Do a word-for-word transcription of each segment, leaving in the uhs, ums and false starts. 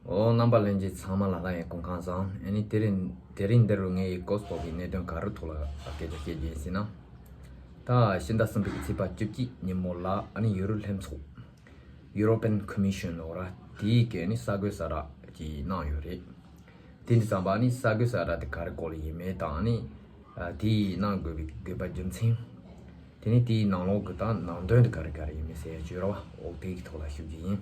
ཨོ། རྣམ་པ་ལྷན་རྒྱས་ཚང་མ་ལ་ད་ཡང་སྐུ་ཁམས་བཟང་། ཨ་ནི་དེ་རིང་དེ་རིང་འདི་རུ་ངས་ཡི་ཀོ་སི་ཐོག་གི་གནད་དོན་ག་རེ་ཐོག་ལ་སྐད་ཆ་བཤད་རྒྱུ་ཡིན་ཟེར་ན། ད་ཕྱི་ཟླ་གསུམ་པའི་ཚེས་པ་བཅུ་གཅིག་ཉིན་མོ་ལ་ཨ་ནི་ཡུ་རོབ་ལྷན་ཚོགས། European Commission ལོ་ར་དེའི་གི་ནི་གསར་འགོད་གསལ་བསྒྲགས་ཅིག་གནང་ཡོད་རེད། དེ་འདི་ཙམ་པ་ནི་གསར་འགོད་གསལ་བསྒྲགས་དེ་ག་རེ་སྐོར་ལ་ཡིན་མིན་དང་ནི་དེའི་གནང་དགོས་པའི་དགོས་པ་རྒྱུ་མཚན། དེ་ནི་དེའི་ནང་ལོགས་ཀྱི་དང་ནང་དོན་དེ་ག་རེ་ག་རེ་ཡིན་མིན་ཟེར་ཡ་བརྗོད་ར་བ་འོག་དེའི་གི་ཐོག་ལ་ཞུ་རྒྱུ་ཡིན།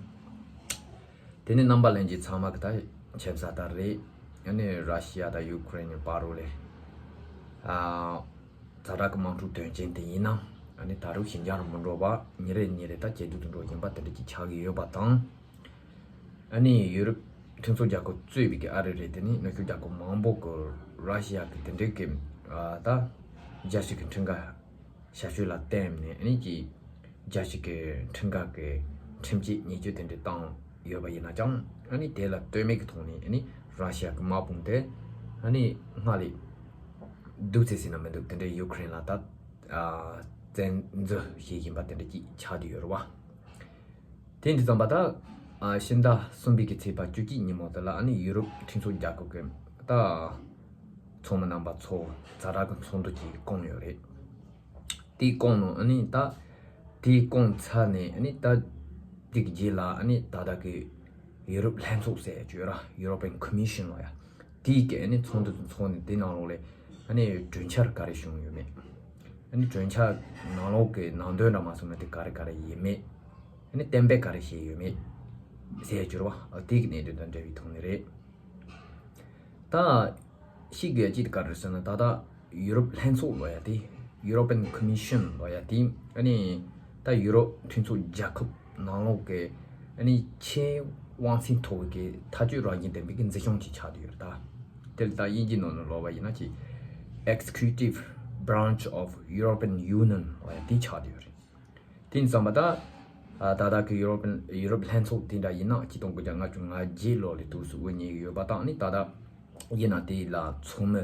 དེ་ནི་རྣམ་པ་ལྷན་རྒྱས་ཚང་མ་གི་ད་ཁྱད་མཚར་ལྟར་རེད། ཨ་ནི་ར་ཤི་ཡ་དང་ཡུ་ཀེ་རེན་གྱི་བར་རུ་ལས། ཨ། ཛ་དྲག་གི་དམག་འཁྲུག་དོན་རྐྱེན་དེ་ཡིན་ན། ཨ་ནི་ད་རུང་ཞི་འཇམ་རུ་མི་འགྲོ་བ་ཉིན་རེ་ཉིན་རེ་ད་ཇེ་སྡུག་ཏུ་འགྲོ་བཞིན་པ་དེ་འདྲ་ཅིག་ཆགས་ཀྱི་ཡོད་པ་དང་། ཨ་ནི་ཡུ་རོབ་མཐུན་ཚོགས་རྒྱལ་ཁབ་གཙོས་པའི་གི་ཨ་རི་རེད། དེ་ནི་ནུབ་ཕྱོགས་རྒྱལ་ཁབ་མང་པོ་གི་ར་ཤི་ཡ་གི་དེ་འདྲའི་གི་ཨ་ད་རྒྱལ་སྤྱི་གི་ཁྲིམས་འགལ་བྱ་སྤྱོད་ལ་བརྟེན་ནས་ཨ་ནི་ཀྱི་རྒྱལ་སྤྱི་གི་ཁྲིམས་འགལ་གྱི་ཁྲིམས་ཆད་ཉེས་གཅོད་དེ་འདྲ་བཏང་ཡོད་པ་ཡིན་ན་ཀྱང་ཨ་ནི་དེ་ལ་ལྟོས་མེད་ཀྱི་ཐོག་ནས་ཨ་ནི་ར་ཤི་ཡ་གི་དམག་དཔུང་དེ་ཨ་ནི་སྔར་ལས་སྡུག་ཚད་ཟིན་ན་མི་འདུག་དེ་འདྲའི་ཡུ་ཀེ་རེན་ལ་ད་བཙན་འཛུལ་བྱེད་བཞིན་པ་དེ་འདྲ་ཅིག་ཆགས་བསྡད་ཡོད་རེད་བ། དེ་འདི་ཙམ་པ་ད་ཕྱི་ཟླ་གསུམ་པའི་གི་ཚེས་པ་བཅུ་གཅིག་ཉིན་མོ་དེ་ལ་ཨ་ནི་ཡུ་རོབ་མཐུན་ཚོགས་རྒྱལ་ཁབ་ཀྱི་ད་ཚོགས་མི་རྣམ་པ་ཚོ་ཛ་དྲག་གི་ཚོགས་འདུ་ཅིག་བསྐོངས་ཡོད་རེད། དེའི་བསྐོངས་ནོ་ཨ་ནི་ད་དེའི་བསྐོངས་ཚར་ནས་ཨ་ནི་ད་དེ་གི་རྗེས་ལ་ཨ་ནི་ད་ལྟ་གི་ཡུ་རོབ་ལྷན་ཚོགས་ཟེར་ཡ་ཅིག་ཡོད་ར། European Commission ལ་ཡ། དེའི་གི་ཨ་ནི་ཚོགས་འདུ་དེ་ཚོགས་ནས་དེ་ནང་ལོགས་ལས་ཨ་ནི་གྲོས་འཆར་ག་རེ་བྱུང་ཡོད་མེད། ཨ་ནི་གྲོས་འཆར་ནང་ལོགས་ཀྱི་ནང་དོན་འདྲ་མ་སོང་ན་དེ་ག་རེ་ག་རེ་ཡིན་མེད། ཨ་ནི་གཏན་འབེབས་ག་རེ་བྱས་ཡོད་མེད་ཟེར་ཡ་ཅིག་ཡོད་ར་བ། དེ་གི་གནད་དོན་དང་འབྲེལ་བའི་ཐོག་ནས་རེད། ད་ཤིག་གི་ཅིག་ག་རེ་ཟེར་ན་ད་ལྟ་ཡུ་རོབ་ལྷན་ཚོགས་ལབ་ཡ་དེ། European Commission ལབ་ཡ་དེ་ཨ་ནི་ད་ཡུ་རོབ་མཐུན་ཚོགས་རྒྱལ་ཁབ་ནང་ལོགས་ཀྱི་ཨ་ནི་ཆེས་དབང་ཚད་མཐོ་བའི་གི་ཐག་གཅོད་རང་བཞིན་ལྡན་པའི་གི་འཛིན་སྐྱོང་ཅིག་ཆགས་བསྡད་ཡོད་རེད་ད། དེ་ལ་ད་དབྱིན་ཇིའི་ནང་ནས་ལབ་པ་ཡིན་ན་ཅིག Executive Branch of European Union ལབ་ཡ་དེ་ཆགས་བསྡད་ཡོད་རེད། དེ་ཙམ་པ་ད། ད་ལྟ་གི་ཡུ་རོབ་ཡུ་རོབ་ལྷན་ཚོགས་དེ་འདྲ་ཡིན་ན་ཆིག་སྟོང་དགུ་བརྒྱ་ལྔ་བཅུ་ང་བརྒྱད་ལོ་ལས་དུས་སུ་དབུ་བརྙེས་ཡོད་པ་དང་ནི་ད་ལྟ་ཡིན་ན་དེ་ལ་ཚོགས་མི་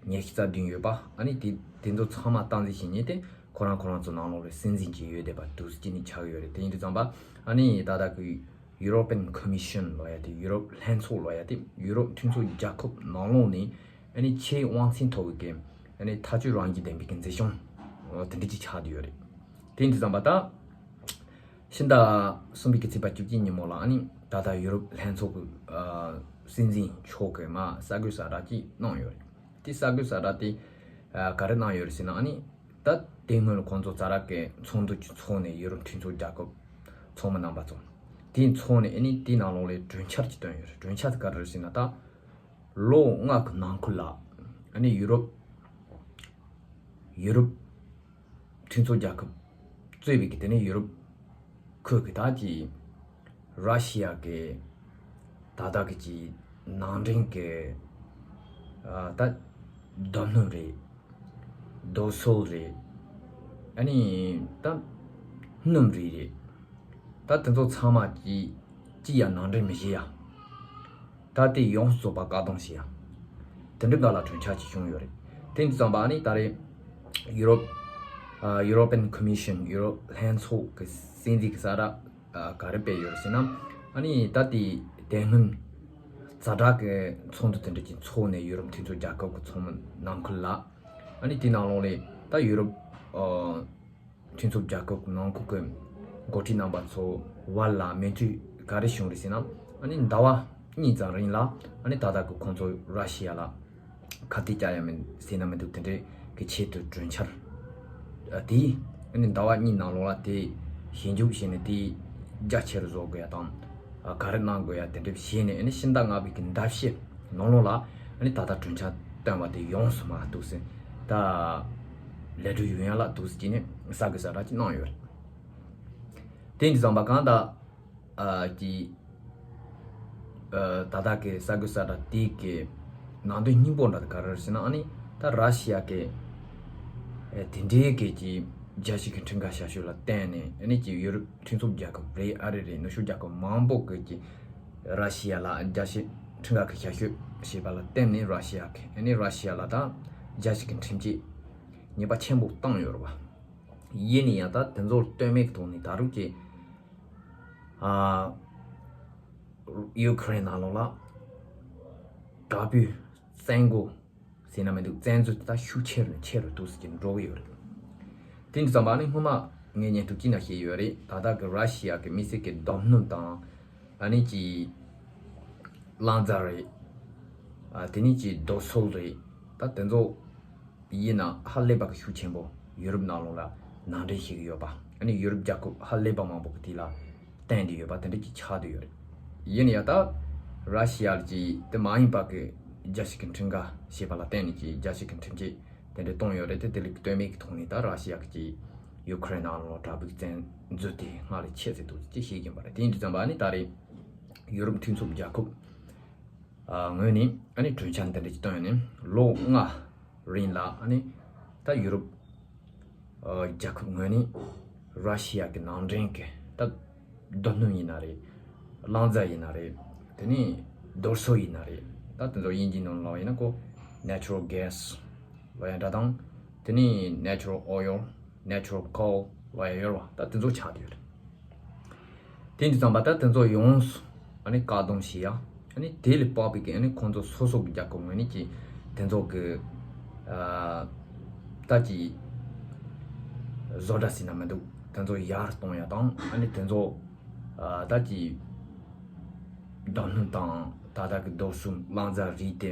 ཉི་ཤུ་རྩ་བདུན་ཡོད་པ། ཨ་ནི་དེ་དེ་ཚོ་ཚང་མ་སྟངས་འཛིན་བྱེད་མཁན་དེ་ཁོ་རང་ཁོ་རང་ཚོ་ནང་ལོགས་ལ་སྲིད་འཛིན་གྱི་ཡོད་བསྡད་པ་དུས་སུ་ཅི་ནས་ཆགས་ཡོད་རེད། དེ་ཡིན་དུས་ཙམ་པ་ཨ་ནི་ད་ལྟ་གི་European Commission ལབ་ཡ་དེ་ཡུ་རོབ་ལྷན་ཚོགས་ལབ་ཡ་དེ་ཡུ་རོབ་མཐུན་ཚོགས་རྒྱལ་ཁབ་ནང་ལོགས་ནས་ཨ་ནི་ཆེས་དབང་ཚད་མཐོ་བའི་གི་ཨ་ནི་ཐག་གཅོད་རང་བཞིན་ལྡན་པའི་གི་འཛིན་སྐྱོང་དེ་འདྲ་ཅིག་ཆགས་བསྡད་ཡོད་རེད། དེ་ཡིན་དུས་ཙམ་པ་ད། ཕྱི་ཟླ་གསུམ་པའི་གི་ཚེས་པ་བཅུ་གཅིག་ཉིན་མོ་ལ་ཨ་ནི་ད་ལྟ་ཡུ་རོབ་ལྷན་ཚོགས་ཀྱི་ཨ་སྲིད་འཛིན་མཆོག་གིས་མར་གསར་འགོད་གསལ་བསྒྲགས་ཅིག་གནང་ཡོད་རེད། དེ་གསར་འགོད་གསལ་བསྒྲགས་དེ་ཨ་ག་རེ་གནང་ཡོད་རེད་ཟེར་ན། ཨ་ནི་ད་དེ་སྔོན་ལ་ཁོང་ཚོ་ཛ་དྲག་གི་ཚོགས་འདུ་ཅིག་ཚོགས་ནས་ཡུ་རོབ་མཐུན་ཚོགས་རྒྱལ་ཁབ་ཚོགས་མི་རྣམ་པ་ཚོ་དེ་ཚོགས་ནས་ཨ་ནི་དེའི་ནང་ལོགས་ལ་གྲོས་འཆར་ཅིག་བཏོན་ཡོད་རེད། གྲོས་འཆར་དེ་ག་རེ་རེད་ཟེར་ན་ད། ལོ་ལྔ་གི་ནང་ཁུལ་ལ་ཨ་ནི་ཡུ་རོབ་ཡུ་རོབ་མཐུན་ཚོགས་རྒྱལ་ཁབ་གཙོས་པའི་གི་དེ་ནི་ཡུ་རོབ་ཁུལ་གི་ད་ཀྱི་ར་ཤི་ཡ་གི་ད་ལྟ་གི་ཀྱི་ནང་འདྲེན་གི་ཨ་ད་རྡོ་སྣུམ་རེད། རྡོ་སོལ་རེད། ཨ་ནི་ད་སྣུམ་རིགས་རེད། ད་དེ་ཚོ་ཚང་མ་ཀྱི་ཅི་ཡང་ནང་འདྲེན་མི་བྱེད་ཡ། ད་དེ་ཡོངས་སུ་རྫོགས་པ་བཀག་སྡོམ་བྱེད་ཡ། དེ་འདྲའི་སྒང་ལ་གྲོས་འཆར་ཅིག་བྱུང་ཡོད་རེད། དེ་འདི་ཙམ་པ་ཨ་ནི་ད་རེས་ཡུ་རོབ་ཨ་European Commission ཡུ་རོབ་ལྷན་ཚོགས་ཀྱི་སྲིད་འཛིན་གྱི་གསལ་བསྒྲགས་ཨ་ག་རེ་སྤེལ་ཡོད་རེད་ཟེར་ན། ཨ་ནི་ད་དེ་དེ་སྔོན་ཛ་དྲག་གི་ཚོགས་འདུ་དེ་འདྲ་ཅིག་ཚོགས་ནས་ཡུ་རོབ་མཐུན་ཚོགས་རྒྱལ་ཁབ་ཀྱི་ཚོགས་མི་ནང་ཁུལ་ལ་ཨ་ནི་དེ་ནང་ལོགས་ལ་ད་ཡུ་རོབ་ཨ། མཐུན་ཚོགས་རྒྱལ་ཁབ་ནང་ཁུལ་གྱི་འགོ་ཁྲིད་རྣམ་པ་ཚོ་བར་ལ་མོས་མཐུན་ག་རེ་བྱུང་རེད་ཟེར་ན། ཨ་ནི་ཟླ་བ་གཉིས་ཙམ་རིང་ལ་ཨ་ནི་ད་ལྟ་གི་ཁོང་ཚོ་ར་ཤི་ཡ་ལ་ཁ་གཏད་བཅག་ཡ་མིན་ཟེར་ན་མི་འདུག་དེ་འདྲའི་གི་ཆེད་དུ་གྲོས་འཆར་ཨ་དེ་ཨ་ནི་ཟླ་བ་གཉིས་ནང་ལོགས་ལ་དེ་ཞིབ་འཇུག་བྱས་ནས་དེ་རྒྱ་ཆེ་རུ་བཟོ་དགོས་ཡ་དང་ཨ་ག་རེ་གནང་དགོས་ཡ་དེ་འདྲ་བྱས་ནས་ཨ་ནི་ཕྱི་ཟླ་ལྔ་པའི་གི་ཟླ་བཞི། ནང་ལོགས་ལ་ཨ་ནི་ད་ལྟ་གྲོས་འཆར་བཏོན་པ་དེ་ཡོངས་སུ་མ་གཏོགས་ཟིན་ད་ལས་སྒྲུབ་ཡོང་ཡ་ལ་འདུག་ཟེར་གྱི་ནས་གསར་འགོད་གསལ་བསྒྲགས་ཅིག་གནང་ཡོད་རེད། དེ་འདི་ཙམ་པ་གང་ལྟར་ཨ་ཀྱི་ཨ་ད་ལྟ་གི་གསར་འགོད་གསལ་བསྒྲགས་དེ་གི་ནང་དོན་སྙིང་པོ་འདྲ་དེ་ག་རེ་རེད་ཟེར་ན། ཨ་ནི་ད་ར་ཤི་ཡ་གི་ཨ་དེ་འདྲའི་གི་ཀྱི་རྒྱལ་སྤྱི་གི་ཁྲིམས་འགལ་བྱ་སྤྱོད་ལ་བརྟེན་ནས་ཨ་ནི་ཀྱི་ཡུ་རོབ་མཐུན་ཚོགས་རྒྱལ་ཁབ་རེད། ཨ་རི་རེད། ནུབ་ཕྱོགས་རྒྱལ་ཁབ་མང་པོ་གི་ཀྱི་ར་ཤི་ཡ་ལ་རྒྱལ་སྤྱི་ཁྲིམས་འགལ་གྱི་བྱ་སྤྱོད་བྱས་པ་ལ་བརྟེན་ནས་ར་ཤི་ཡ་གི་ཨ་ནི་ར་ཤི་ཡ་ལ་ད་རྒྱལ་སྤྱི་གི་ཁྲིམས་ཆད་ཉེས་པ་ཆེན་པོ་བཏང་ཡོད་རེད་བ། ཡིན་ན་ཡང་ད་དེ་ཚོར་ལྟོས་མེད་ཀྱི་ཐོག་ནས་ད་རུང་ཀྱི་ཨ་ ཡུ་ཁུ་རེན་ནང་ལོགས་ལ་དྲག་པོའི་བཙན་རྒོལ་ཟེར་ན་མི་འདུག་བཙན་འཛུལ་དེ་ད་ཤུགས་ཆེ་རུ་ཆེ་རུ་འདུག་ཟེར་གྱི་འགྲོ་གི་ཡོད་རེད། དེ་འདི་ཙམ་པ་ནི་སྔོན་མ་ངས་བརྙན་ཐུང་གཅིག་ནང་བཤད་ཡོད་རེད། ད་ལྟ་གི་ར་ཤི་ཡ་གི་དམིགས་བསལ་གྱི་རྡོ་སྣུམ་དང་ཨ་ནི་ཀྱི་རླངས་རྫས་རེད། ཨ་དེ་ནི་ཀྱི་རྡོ་སོལ་རེད། ད་དེ་ཚོ་ཡིན་ན་ཧ་ལས་པ་གི་ཤུགས་ཆེན་པོ་ཡུ་རོབ་ནང་ལོགས་ལ་ནང་འདྲེན་བྱེད་ཀྱི་ཡོད་པ། ཨ་ནི་ཡུ་རོབ་རྒྱལ་ཁབ་ཧ་ལས་པ་མང་པོ་གི་དེ་ལ་བརྟེན་བསྡད་ཡོད་པ་དེ་འདྲ་ཅིག་ཆགས་བསྡད་ཡོད་རེད། ཡིན་ཡང་ད་ར་ཤི་ཡ་ལ་ཅིག་དེ་མ་ཡིན་པ་གི་རྒྱལ་སྤྱི་གི་ཁྲིམས་འགལ་བྱས་པ་ལ་བརྟེན་ནས་ཅིག་རྒྱལ་སྤྱི་གི་ཁྲིམས་ཆད་དེ་འདྲ་བཏང་ཡོད་རེད། དེ་དེ་ལས་ལྟོས་མེད་ཀྱི་ཐོག་ནས་ད་ར་ཤི་ཡ་གི་ཅིག་ཡུ་ཁུ་རེན་ནང་ལོགས་དྲག་པོའི་བཙན་འཛུལ་དེ་སྔར་ལས་ཆེ་ཟེར་འདུག་ཅེས་བཤད་ཀྱིན་པ་རེད། དེ་ཡིན་དུས་ཙམ་པ་ཨ་ནི་ད་རེས་ཡུ་རོབ་མཐུན་ཚོགས་རྒྱལ་ཁབ་ཨ་ངོས་ནས་ཨ་ནི་གྲོས་འཆར་འདི་འདྲ་ཅིག་བཏོན་ཡོད་ནས་ལོ་ལྔ་རིང་ལ་ཨ་ནི་ད་ཡུ་རོབ་ཨ་རྒྱལ་ཁབ་ངོས་ནས་ར་ཤི་ཡ་གི་ནང་འདྲེན་གྱི་ད་རྡོ་སྣུམ་ཡིན་ན་རེད། རླངས་རྫས་ཡིན་ན་རེད། དེ་ནས་རྡོ་སོལ་ཡིན་ན་རེད། ད་དེ་ཚོ་དབྱིན་ཇིའི་ནང་ལ་ཡིན་ན་ཁོ་natural gas ལོ་ཡང་འདྲ་དང་། དེ་ནས་natural oil, natural coal ལོ་ཡང་ཡོད་རེད་བ། ད་དེ་ཚོ་ཆགས་བསྡད་ཡོད་རེད། དེ་འདི་ཙམ་པ་ད་དེ་ཚོ་ཡོངས་སུ་ཨ་ནི་བཀག་སྡོམ་བྱེད་ཡ། ཨ་ནི་དེ་ལས་དཔག་པའི་གི་ཨ་ནི་ཁོང་ཚོ་སོ་སོ་གི་རྒྱལ་ཁབ་ངོས་ནས་ཀྱི་དེ་ཚོ་གི་ཨ་ད་ཀྱི་བཟོ་གྲྭ་ཟེར་ན་མི་འདུག་དེ་ཚོ་ཡར་གཏོང་ཡ་དང་། ཨ་ནི་དེ་ཚོ་ཨ་ད་ཀྱི་རྡོ་སྣུམ་དང་ད་ལྟ་གི་རྡོ་སོལ་རླངས་རྫས་རིགས་དེ་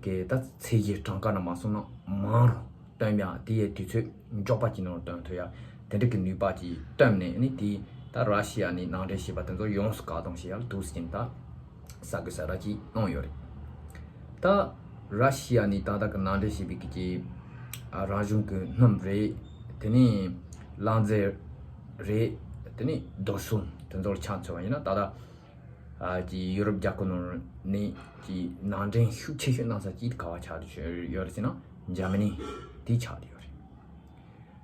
གི་ད་ཚད་གཞི་གྲངས་ཀ་ནང་མ་སོང་ན་མང་རུ་བཏོན་ཡ། དེ་ཡི་དུས་ཚོད་མགྱོགས་པ་ཅིག་ནང་བཏོན་ཐུབ་ཡ་དེ་འདྲ་གི་ནུས་པ་ཅིག་བཏོན་ནས་ནི་དེ་ད་ར་ཤི་ཡ་ནས་ནང་འདྲེན་བྱས་པ་དེ་ཚོ་ཡོངས་སུ་བཀག་སྡོམ་བྱེད་ཡ་ལ་འདུག་ཟེར་ནས་ད་གསར་འགོད་གསལ་བསྒྲགས་ཅིག་གནང་ཡོད་རེད། ད་ར་ཤི་ཡ་ནས་ད་ལྟ་གི་ནང་འདྲེན་བྱས་པའི་གི་ཅིག་ཨ་རང་བྱུང་གི་སྣུམ་རེད། དེ་ནས་རླངས་རྫས་རེད། དེ་ནས་རྡོ་སོལ་དེ་ཚོར་ཆ་མཚོན་པ་ཡིན་ན་ད་ལྟ་ཨ་ཀྱི་ཡུ་རོབ་རྒྱལ་ཁབ་ནང་ནས་ཀྱི་ནང་འདྲེན་ཤུགས་ཆེ་ཤོས་གནང་ས་ཅིག་ག་བ་ཆགས་བསྡད་ཡོད་རེད་ཟེར་ན་འཇར་མ་ནི་དེ་ཆགས་བསྡད་ཡོད་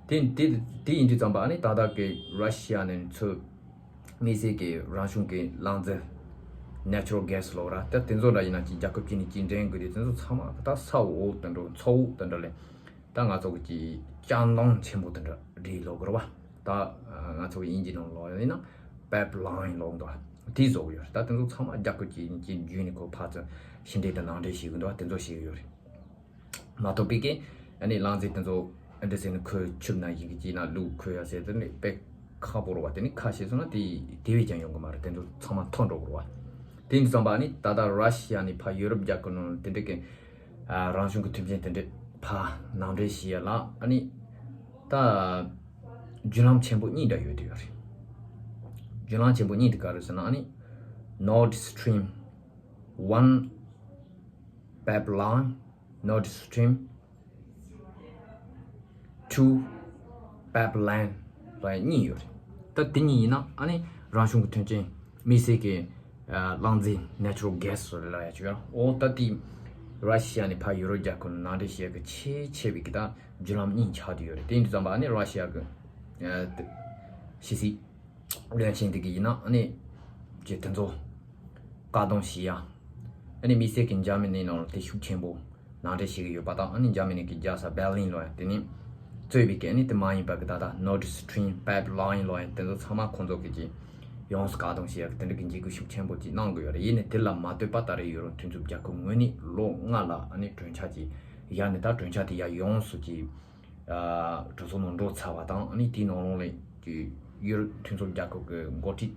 རེད། དེ་དེ་དེ་ཡིན་དུས་ཙམ་པ་ཨ་ནི་ད་ལྟ་གི་ར་ཤི་ཡ་ནས་ཚུར་དམིགས་བསལ་གྱི་རང་བྱུང་གི་རླངས་རྫས་natural gas ལོ་ར་ད་དེ་ཚོ་འདྲ་ཡིན་ན་ཅིག་རྒྱལ་ཁབ་ཅིག་ནས་ཅིག་འདྲེན་དགོས་དུས་དེ་ཚོ་ཚང་མ་ད་ས་འོག་དེ་འདྲ་མཚོ་འོག་དེ་འདྲ་ལས་ད་ང་ཚོ་གི་ཅིག་ལྕགས་སྣང་ཆེན་པོ་དེ་འདྲ་རེད་ལབ་དགོས་རེད་བ། ད་ང་ཚོ་གི་དབྱིན་ཇི་ནང་ལོགས་ཡིན་ན་pipeline ལབ་འདུག་དེ་བཟོ་གི་ཡོད་རེད། ད་དེ་ཚོ་ཚང་མ་རྒྱལ་ཁབ་ཅིག་ནས་ཅིག་བརྒྱུད་ནས་ཁོ་ཕར་ཚུར་ཕྱི་འདྲེན་དང་ནང་འདྲེན་བྱེད་གི་འདུག་དེ་ཚོ་བྱེད་གི་ཡོད་རེད། མ་གཏོགས་པའི་གི་ཨ་ནི་རླངས་རྫས་དེ་ཚོ་ཨ་འདྲ་ཟེར་ནས་ཁོས་ཆུ་ནང་བཞིན་གྱི་ཅིག་ན་བླུགས་ཁོལ་ཡ་ཟེར་དེ་ནི་དཔེ་ཁག་པོ་རེད་བ། དེ་ནི་ཁ་ཕྱེ་སོང་ན་དེ་དེ་བས་ཀྱང་ཡོང་གི་མ་རེད། དེ་ཚོ་ཚང་མ་འཐོར་འགྲོ་གི་རེད་བ། དེ་ཡིན་དུས་ཙམ་པ་ཨ་ནི་ད་ལྟ་ར་ཤི་ཡ་ནས་ཕར་ཡུ་རོབ་རྒྱལ་ཁབ་ནང་དེ་འདྲ་གི་ཨ་རང་བྱུང་གི་མཐུན་རྐྱེན་དེ་འདྲ་ཕར་ནང་འདྲེན་བྱེད་ཡ་ལ་ཨ་ནི་ད་བརྒྱུད་ལམ་ཆེན་པོ་གཉིས་འདྲ་ཡོད་དེ་ཡོད་རེད། བརྒྱུད་ལམ་ཆེན་པོ་གཉིས་དེ་ག་རེ་ཟེར་ན་ཨ་ནི་Nord Stream one pipeline, Nord Stream two pipeline ལབ་ཡ་གཉིས་ཡོད་རེད། ད་དེ་གཉིས་ཡིན་ན་ཨ་ནི་རང་བྱུང་གི་མཐུན་རྐྱེན་དམིགས་བསལ་གྱི་ཨ་རླངས་རྫས་natural gas ལབ་ཡ་ཅིག་ཡོད་རེད། འོ་ད་དེ་ར་ཤི་ཡ་ནས་ཕར་ཡུ་རོབ་རྒྱལ་ཁབ་ནང་འདྲེན་བྱེད་ཡ་གི་ཆེས་ཆེ་བའི་གི་ད་བརྒྱུད་ལམ་གཉིས་ཆགས་བསྡད་ཡོད་རེད། དེ་ཡིན་དུས་ཙམ་པ་ཨ་ནི་ར་ཤི་ཡ་གི་ཨ་ཕྱི་སྲིད་བློན་ཆེན་དེ་གི་ཡིན་ན་ཨ་ནི་ཀྱི་དེ་ཚོ་བཀག་སྡོམ་བྱེད་ཡ། ཨ་ནི་དམིགས་བསལ་གྱི་འཇར་མ་ནི་ནང་ལ་དེ་ཤུགས་ཆེན་པོ་ནང་འདྲེན་བྱེད་ཀྱི་ཡོད་པ་དང་། ཨ་ནི་འཇར་མ་ནི་གི་རྒྱལ་ས་བྷར་ལིན་ལོ་ཡ་དེ་ནི་གཙོས་པའི་གི་ཨ་ནི་དེ་མ་ཡིན་པ་གི་ད་ལྟ་Nord Stream pipeline ལོ་ཡ་དེ་ཚོ་ཚང་མ་ཁོང་ཚོ་གི་ཀྱི་ཡོངས་སུ་བཀག་སྡོམ་བྱེད་ཡ་གི་དེ་འདྲ་གི་འཇིགས་སྐུལ་ཤུགས་ཆེན་པོ་ཅིག་གནང་གི་ཡོད་རེད། ཡིན་ནའི་དེ་ལ་མ་ལྟོས་པ་ད་རེས་ཡུ་རོབ་མཐུན་ཚོགས་རྒྱལ་ཁབ་ངོས་ནས་ལོ་ལྔ་ལ་ཨ་ནི་གྲོས་འཆར་ཅིག་བཞག་ནས། ད་གྲོས་འཆར་དེ་ཡ་ཡོངས་སུ་ཅིག་གྲོས་ཚོགས་ནང་འགྲོ་ཚར་བ་དང་། ཨ་ནི་དེའི་ནང་ལོགས་ལ་ཀྱི་ཡུ་རོབ་མཐུན་ཚོགས་རྒྱལ་ཁབ་ཀྱི་འགོ་ཁྲིད་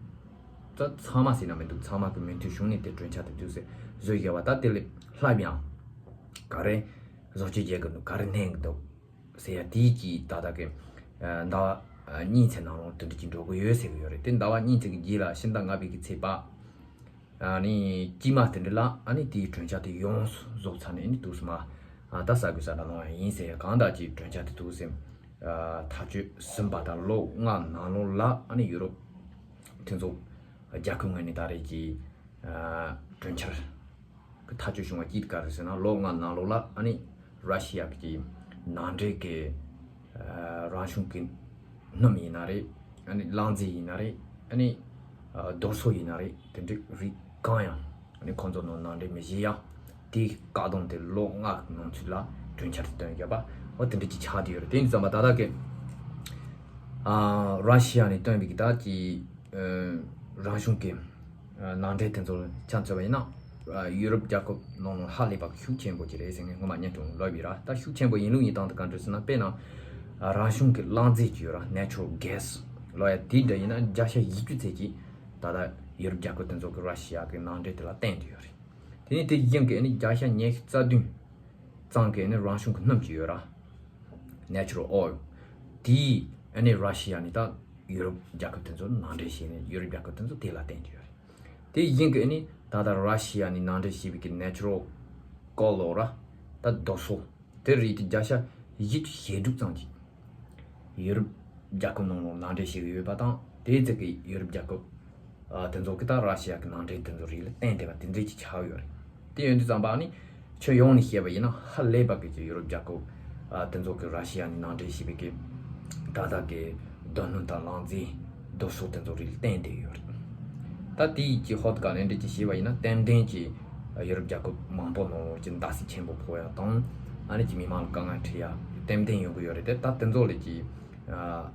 ད་ཚང་མ་ཟེར་ན་མི་འདུག་ཚང་མ་གི་མོས་མཐུན་བྱུང་ནས་དེ་གྲོས་འཆར་དེ་དུས་སུ་བཟོས་བཞག་པ། ད་དེ་ལས་ལྷག་ཡང་ག་རེ་བཟོ་བཅོས་བྱེད་དགོས་འདུག་ག་རེ་གནང་གི་འདུག་ཟེར་ཡ་དེའི་ཀྱི་ད་ལྟ་གི་ཟླ་བ་གཉིས་ཚན་ནང་ལོགས་དེ་འདྲ་ཅིག་འགྲོ་གི་ཡོད་ཟེར་གི་ཡོད་རེད། དེ་ཟླ་བ་གཉིས་ཚན་གྱི་རྗེས་ལ་ཕྱི་ཟླ་ལྔ་པའི་གི་ཚེས་པ། ཨ་ནི་དཀྱིལ་མ་དེ་འདྲ་ལ་ཨ་ནི་དེའི་གྲོས་འཆར་དེ་ཡོངས་སུ་རྫོགས་ཚར་ནས་ཨ་ནི་དུས་སུ་མ་ཨ་ད་གསར་འགོད་གསལ་བསྒྲགས་གནང་བ་ཡིན་ཟེར། གང་ལྟར་ཅིག་གྲོས་འཆར་དེ་དུས་སུ་ཨ་ཐག་གཅོད་ཟིན་པ་དང་ལོ་ལྔ་ནང་ལོགས་ལ་ཨ་ནི་ཡུ་རོབ་མཐུན་ཚོགས་རྒྱལ་ཁབ་ངོས་ནས་ད་རེས་ཀྱི་ཨ་གྲོས་འཆར་གྱི་ཐག་གཅོད་བྱུང་བ་ཅིག་ག་རེ་ཟེར་ན། ལོ་ལྔ་ནང་ལོགས་ལ་ཨ་ནི་ར་ཤི་ཡ་གི་ནང་འདྲེན་གྱི་ཨ་རང་བྱུང་གི་སྣུམ་ཡིན་ན་རེད། ཨ་ནི་རླངས་རྫས་ཡིན་ན་རེད། ཨ་ནི་ཨ་རྡོ་སོལ་ཡིན་ན་རེད། དེ་འདྲའི་རིགས་གང་ཡང་ཨ་ནི་ཁོང་ཚོ་ནང་ནང་འདྲེན་མི་བྱེད་ཡ། དེའི་བཀག་སྡོམ་དེ་ལོ་ལྔ་གི་ནང་ཚུད་ལ་གྲོས་འཆར་དེ་བཏོན་བཞག་པ། འོ་དེ་འདྲ་ཅིག་ཆགས་བསྡད་ཡོད་རེད། དེ་ཡིན་དུས་ཙམ་པ་ད་ལྟ་གི་ཨ་ར་ཤི་ཡ་ནས་བཏོན་པའི་གི་ད་ཀྱི་ཨ་རང་བྱུང་གི་ ནང་འདྲེན་དེ་ཚོ་ལ་ཆ་མཚོན་པ་ཡིན་ན། ཡུ་རོབ་རྒྱལ་ཁབ་ནང་ལ་ཧ་ལས་པ་ཤུགས་ཆེན་པོ་ཅིག་རེད་ཟེར་ནས་སྔོན་མ་བརྙན་ཐུང་ལབ་ཡོད་ར། ད་ཤུགས་ཆེན་པོ་ཡིན་ལུགས་ཡིན་སྟངས་དེ་ག་འདྲ་ཟེར་ན། དཔེར་ན་རང་བྱུང་གི་རླངས་རྫས་ཅིག་ཡོད་ར། Natural Gas ལབ་ཡ་དེ་འདྲ་ཡིན་ན་བརྒྱ་ཆ་བཞི་བཅུ་ཙམ་ཅིག་ད་ལྟ་ཡུ་རོབ་རྒྱལ་ཁབ་དེ་ཚོ་གི་ར་ཤི་ཡ་གི་ནང་འདྲེན་དེ་ལ་བརྟེན་བསྡད་ཡོད་རེད། དེ་ནས་དེ་བཞིན་གི་ཨ་ནི་བརྒྱ་ཆ་ཉི་ཤུ་རྩ་བདུན་ཙམ་གི་ཨ་ནི་རང་བྱུང་གི་སྣུམ་ཅིག་ཡོད་ར། Natural Oil དེ་ཨ་ནི་ར་ཤི་ཡ་ནས་ད་ཡུ་རོབ་རྒྱལ་ཁབ་དེ་ཚོ་ནང་འདྲེན་བྱས་ནས་ཡུ་རོབ་རྒྱལ་ཁབ་དེ་ཚོ་དེ་ལ་བརྟེན་གྱི་ཡོད་རེད། དེ་བཞིན་གི་ཨ་ནི་ད་ལྟ་ར་ཤི་ཡ་ནས་ནང་འདྲེན་བྱས་པའི་གི་Natural Gas ལབ་ར། ད་རྡོ་སོལ་དེ་རིགས་དེ་བརྒྱ་ཆ་བཞི་བཅུ་ཞེ་དྲུག་ཙམ་ཅིག་ཡུ་རོབ་རྒྱལ་ཁབ་ནང་ལ་ནང་འདྲེན་བྱེད་ཀྱི་ཡོད་པ་དང་། དེའི་ཚིག་གི་ཡུ་རོབ་རྒྱལ་ཁབ་ཨ་དེ་ཚོ་གི་ད་ར་ཤི་ཡ་གི་ནང་འདྲེན་དེ་ཚོ་རིགས་ལ་བརྟེན་བསྡད་པ་དེ་འདྲས་ཀྱི་ཆགས་ཡོད་རེད། དེ་ཡོད་དུས་ཙམ་པ་ཨ་ནི་ཁྱོན་ཡོངས་ནས་བཤད་པ་ཡིན་ན་ཧ་ལས་པ་གི་ཀྱི་ཡུ་རོབ་རྒྱལ་ཁབ་ཨ་དེ་ཚོ་གི་ར་ཤི་ཡ་ནས་ནང་འདྲེན་བྱས་པའི་གི་ད་ལྟ་གི་རྡོ་སྣུམ་དང་རླངས་རྫས་རྡོ་སོལ་དེ་ཚོ་རིགས་ལ་བརྟེན་བསྡད་ཡོད་རེད། ད་དེའི་ཀྱི་ཧོད་ག་ལེན་འདྲི་ཅིག་བྱས་པ་ཡིན་ན། ཏན་ཏན་གྱི་ཡུ་རོབ་རྒྱལ་ཁབ་མང་པོ་ནང་ལོགས་ཀྱི་འདར་སིག་ཆེན་པོ་ཕོག་ཡ་དང་། ཨ་ནི་ཀྱི་མི་མང་ལ་དཀའ་ངལ་འཕྲད་ཡ་ཏན་ཏན་ཡོང་གི་ཡོད་རེད་དེ། ད་དེ་ཚོ་ལ་ཀྱི་ཨ་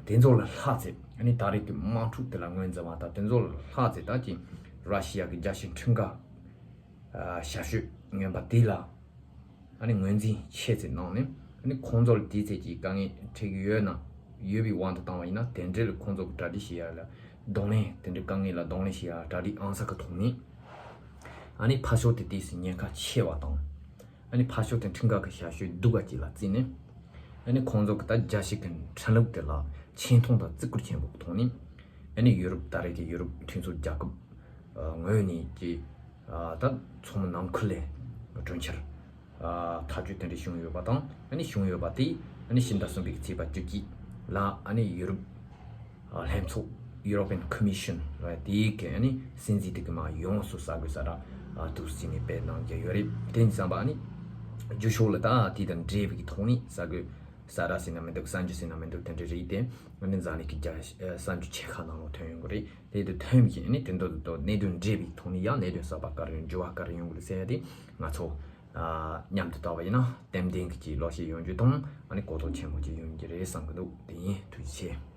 དེ་ཚོ་ལ་ལྷག་ཚེ་ཨ་ནི་ད་རེས་ཀྱི་དམག་འཁྲུག་དེ་ལ་ངོས་འཛིན་པ་དང་། དེ་ཚོ་ལ་ལྷག་ཚེ་ད་ཀྱི་ར་ཤི་ཡ་གི་རྒྱལ་སྤྱིའི་ཁྲིམས་འགལ་ཞབས་ཞུ་ངན་པ་དེ་ལ་ཨ་ནི་ངོས་འཛིན་ཆེ་ཙམ་གནང་ནས། ཨ་ནི་ཁོང་ཚོར་དེའི་ཚད་ཀྱི་དཀའ་ངལ་འཕྲད་ཀྱི་ཡོད་ན། ཡོད་པའི་དབང་དུ་བཏང་བ་ཡིན་ན། དེ་འདྲའི་ལ་ཁོང་ཚོ་གི་གྲ་སྒྲིག་བྱེད་ཡ་ལ་གདོང་ལེན། དེ་འདྲའི་དཀའ་ངལ་ལ་གདོང་ལེན་བྱེད་ཡ་གྲ་སྒྲིག་ཨང་གསར་གི་ཐོག་ནས། ཨ་ནི་ཕར་ཕྱོགས་དེ་དུས་སུ་ཉེན་ཁ་ཆེ་བ་དང་། ཨ་ནི་ཕར་ཕྱོགས་དེ་ཁྲིམས་འགལ་གི་ཞབས་ཞུ་སྡུག་པ་ཅིག་ལ་བརྩིས་ནས། ཨ་ནི་ཁོང་ཚོ་གི་ད་རྒྱལ་སྤྱི་གི་ཁྲིམས་ལུགས་དེ་ལ་ཆེ་མཐོང་དང་བརྩི་བཀུར་ཆེན་པོ་གི་ཐོག་ནས། ཨ་ནི་ཡུ་རོབ་ད་རེས་ཀྱི་ཡུ་རོབ་ཁྲིམས་རྩོད་རྒྱལ་ཁབ་ཨ་ངོས་ནས་ཀྱི་ཨ་ད་ཚོགས་མི་ནང་ཁུལ་ལས་གྲོས་འཆར་ཨ་ཐག་གཅོད་དེ་འདྲ་བྱུང་ཡོད་པ་དང་། ཨ་ནི་བྱུང་ཡོད་པ་དེ་ཨ་ནི་ཕྱི་ཟླ་གསུམ་པའི་ཚེས་པ་བཅུ་གཅིག་ལ་ཨ་ནི་ཡུ་རོབ་ཨ་ལྷན་ཚོགས་European Commission ལ་དེའི་གི་ཨ་ནི་སྲིད་འཛིན་དེ་གི་མ་ཡོངས་སུ་གསར་འགོད་གསལ་བསྒྲགས་ཨ་ཐུགས་རྗེ་ནས་སྤེལ་གནང་རྒྱུ་ཡོད་རེད། དེ་ཡིན་ཙམ་པ་ཨ་ནི་རྒྱུ་ཕྱོགས་ལ་ད་དེ་དང་འབྲེལ་བའི་གི་ཐོག་ནས་གསར་འགོད་གསལ་བསྒྲགས་ཟེར་ན་མི་འདུག་གསར་འགྱུར་ཟེར་ན་མི་འདུག་དེ་འདྲ་རེད་དེ། ཨ་ནི་འཛམ་གླིང་གི་རྒྱ་གསར་འགྱུར་ཆེ་ཁག་ནང་ལ་ཐོན་ཡོང་གི་རེད། དེ་དུས་ཐོན་གྱི་ཨ་ནི་དེ་འདྲ་དུ་གནད་དོན་འབྲེལ་བའི་ཐོག་ནས་ཡང་གནད་དོན་གསར་པ་ག་རེ་ཡོང་། འགྱུར་བ་ག་རེ་ཡོང་གི་རེད་ཟེར་ཡ་དེ་ང་ཚོ་ཨ་མཉམ་དུ་བལྟ་བ་ཡིན་ན་ཏན་ཏན་གྱི་ལོག་ཤེས་ཡོང་རྒྱུ་དང་། ཨ་ནི་གོ་རྟོགས་ཆེན་པོ་ཅིག་ཡོང་རྒྱུ་རེད་བསམ་གི་འདུག་དེ་ཡིན། ཐུགས་རྗེ་ཆེ།